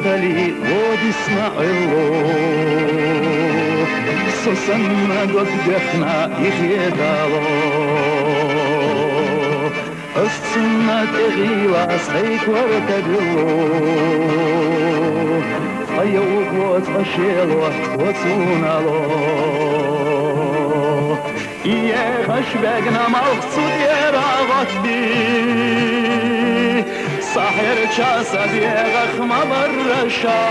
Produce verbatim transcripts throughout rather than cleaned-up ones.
Тали водисна гӀело, со санна гапдехна и хетало. Ас цунна тӀехила сай корта било, ая угоц ашело, оцунало. Иегъаш бегна малх цу тӀера гъатди, сахӀер часа бегӀах ма барраша.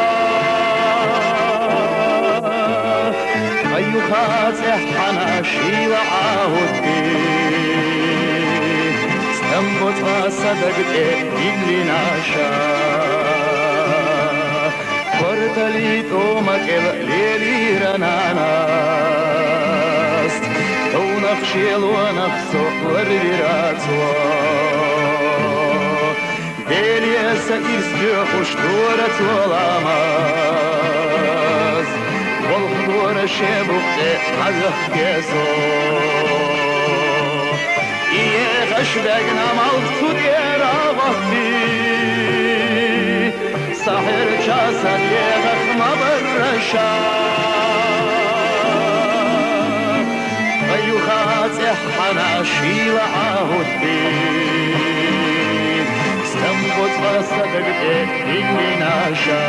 Аюха цӀеххьана шила гӀагьудди, стамбоцӀа садагте диллинаша. Квартали тӀома кӀел лелира нанас, товнах шелонах цо варвира цо. Делеса ирс духуш дора цо ламаз, болх дора шебукъе хьалахкесо. Иегъаш бегна малх цу тӀера гъатди, сахӀер часа дегӀах ма барраша. Аюха цӀеххьана шила гӀагьудди, стамбоцӀа садагте диллинаша.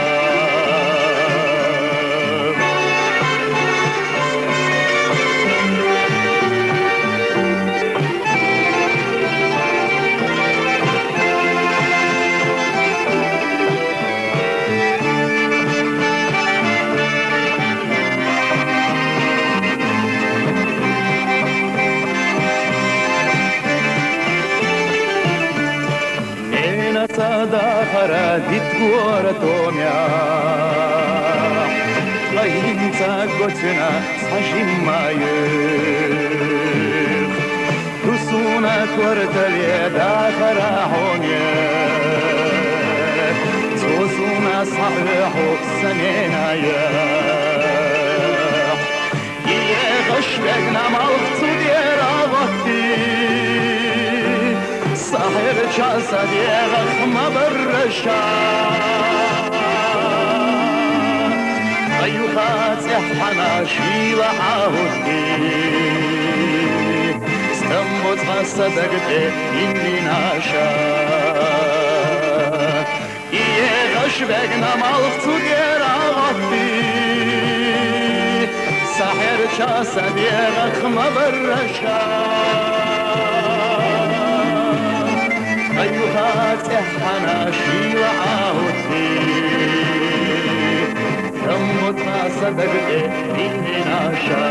Нена цадахара дитгора томя, ва гьинца гоцина сажимаю. Тусуна квартале дахара гьоне, цусуна сагӀвеху саненая. Иегъаш бегна малх цу тӀера гъатди, сахӀер часа дегӀах ма барраша. Аюха цӀеххьана шила гӀагьудди, стамбоцӀа садагте диллинаша. Иегъаш бегна малх цу тӀера гъатди, сахӀер часа дегӀах ма барраша. Аюха цӀеххьана шила гӀагьудди, стамбоцӀа садагте диллинаша.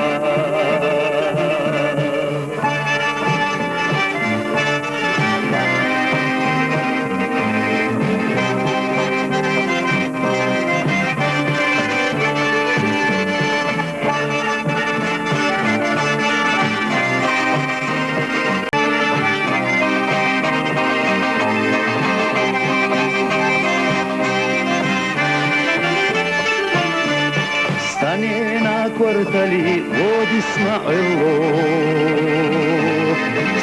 Станена квартали водисна гӀело,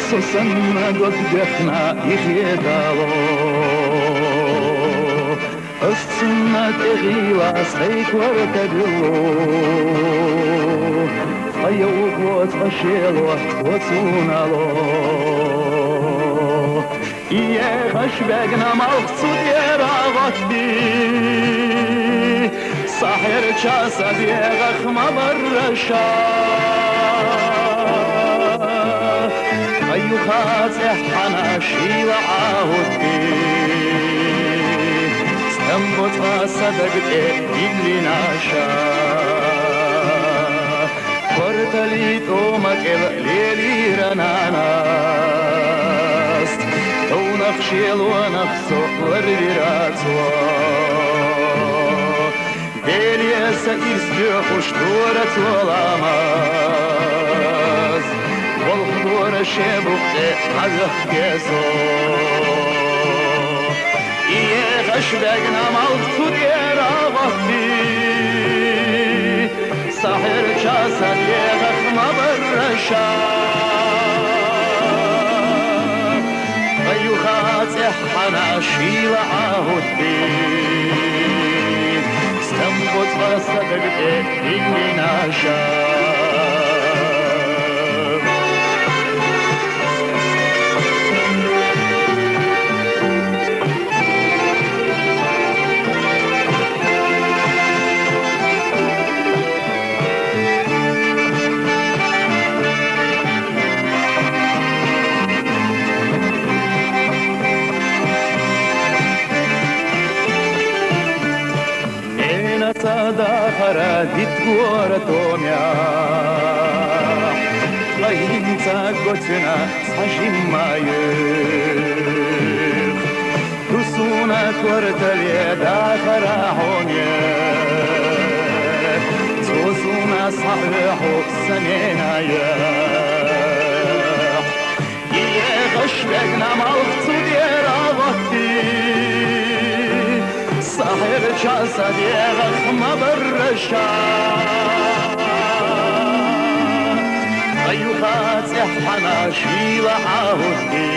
со санна гапдехна и хетало. Ас цунна тӀехила сай кварта било, ая угоц ашело, оцунало. Иегъаш бегна малх цу тӀера гъатди, сахӀер часа дегӀах ма барраша. Аюха цӀеххьана шила гӀагьудди, стамбоцӀа садагте диллинаша. Квартали тӀома кӀел лелира нанас, товнах шелонах цо варвира цо. Делеса ирс духуш дора цо ламаз, болх дора шебукъе хьалахкесо. Иегъаш бегна малх цу тӀера гъатди, сахӀер часа дегӀах ма барраша. Аюха цӀеххьана шила гӀагьудди, боцӀа са дагтӀе илли наша. Нена ца дахара дитгора томя, лагьинца гоцина ца жиммаю. Дусуна квартале дахара гьоне, цузуна сагьвеху саненаю. Ие гъашбегна малх цудера вахти, сагьер часа дегъах мабарраша. Аюха цӀеххьана шила агьудди,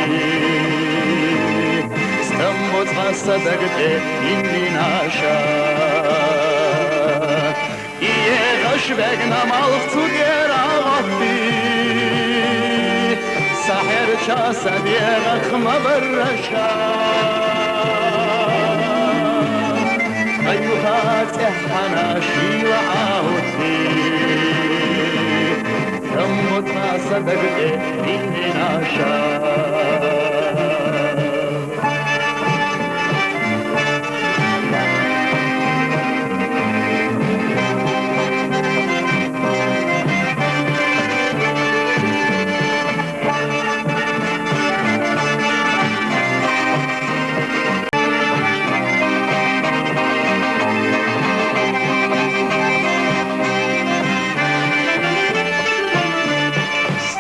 стамбуцӀа са дагтӀе илли наша. Ие гъашбегна малх цудера вахти, сагьер часа дегъах мабарраша. Аюха цӀеххьана шила агьудди, стамбуцӀа са дагтӀе илли наша.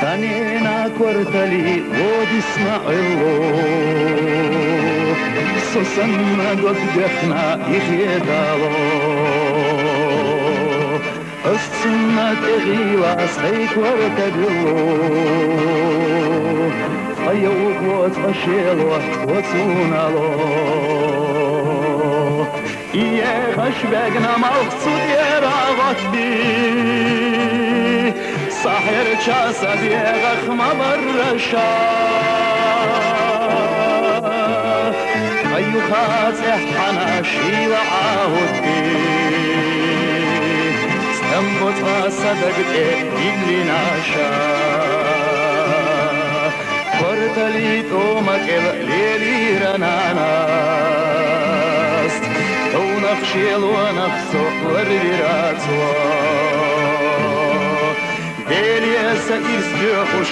Санена квартали вод ИсмягӀиллу, сусанна гваз бехна ихетало. Ас цунна тӀегъила сай квартабилу, ая угвоц ашело, квацунало. Ие гъашбегна малх цудера вахти, сагьер часа дегъах мабарраша. Аюха цӀеххьана шила агьудди, стамбуцӀа са дагтӀе илли наша. Квартали тӀома кӀел лелира нанас, тавнахъ шелванахъ цо варвирацва. Делия са ирс туьхуш